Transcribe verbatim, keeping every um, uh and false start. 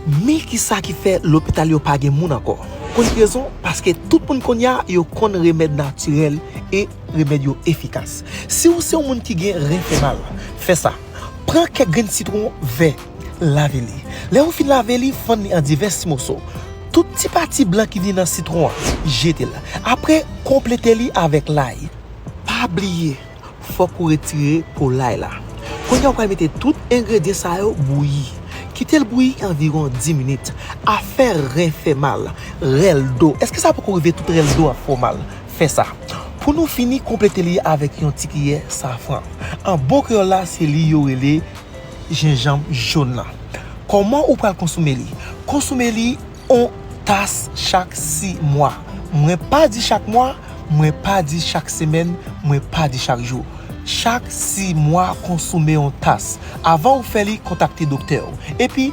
Men kisa ki fè lopital yo pa gen moun ankò. Konn ki rezon? Paske tout moun kounye a yo konn remèd natirèl e remèd yo efikas. Si w se yon moun ki gen ren fè mal, fè sa. Pran kèk grenn sitwon vè, lave li. Lè ou fin lave li, fann li an divès ti moso. Tout ti pati blan ki vini nan sitwon an, jete l. Apre, konplete li avèk lay. Pa bliye, fòk ou retire po lay la. Kounye a ou pral mete tout engredyan sa yo bouyi. Kite l bouyi anviwon dis minit. Afè ren fè mal, rèl do. Èske sa poko rive tout rèl do ap fè w mal? Fè sa. Pou nou fini, konplete li avèk yon ti kiyè safran. An bon kreyòl la, se li yo rele jenjanm jòn lan. Kòman ou pral konsome li? Konsome li yon tas chak sis mwa. Mwen pa di chak mwa, mwen pa di chak semèn, mwen pa di chak jou. Chak sis mwa, konsome yon tas. Avan ou fè li, kontakte doktè w. Epi,